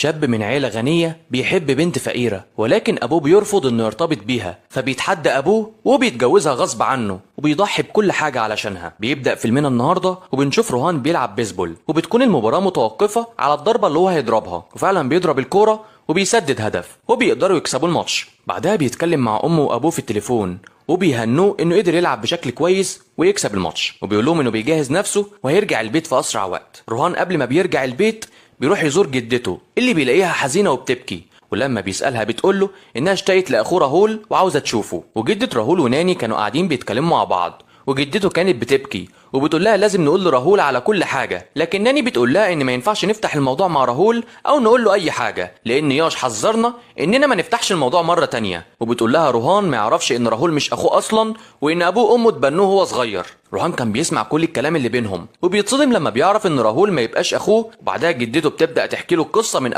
شاب من عيلة غنية بيحب بنت فقيرة، ولكن أبوه بيرفض إنه يرتبط بيها، فبيتحدى أبوه وبيتجوزها غصب عنه وبيضحي بكل حاجة علشانها. بيبدأ فيلمنا النهاردة وبنشوف روهان بيلعب بيسبول، وبتكون المباراة متوقفة على الضربة اللي هو هيضربها، وفعلا بيضرب الكورة وبيسدد هدف وبيقدروا يكسبوا الماتش. بعدها بيتكلم مع أمه وأبوه في التليفون وبيهنوه انه قدر يلعب بشكل كويس ويكسب الماتش، وبيقول لهم انه بيجهز نفسه وهيرجع البيت في اسرع وقت. روهان قبل ما بيرجع البيت بيروح يزور جدته اللي بيلاقيها حزينة وبتبكي، ولما بيسالها بتقول له انها اشتقت لاخوه راهول وعاوزه تشوفه. وجده راهول وناني كانوا قاعدين بيتكلموا مع بعض، وجدته كانت بتبكي وبتقول لها لازم نقول لراهول على كل حاجة، لكن ناني بتقول لها ان ما ينفعش نفتح الموضوع مع راهول او نقول له اي حاجة، لان ياش حذرنا اننا ما نفتحش الموضوع مرة تانية. وبتقول لها روهان ما يعرفش ان راهول مش اخوه اصلا، وان ابوه وامه اتبنوه وهو صغير. روهان كان بيسمع كل الكلام اللي بينهم وبيتصدم لما بيعرف ان راهول ما يبقاش اخوه. وبعدها جدته بتبدا تحكي له القصة من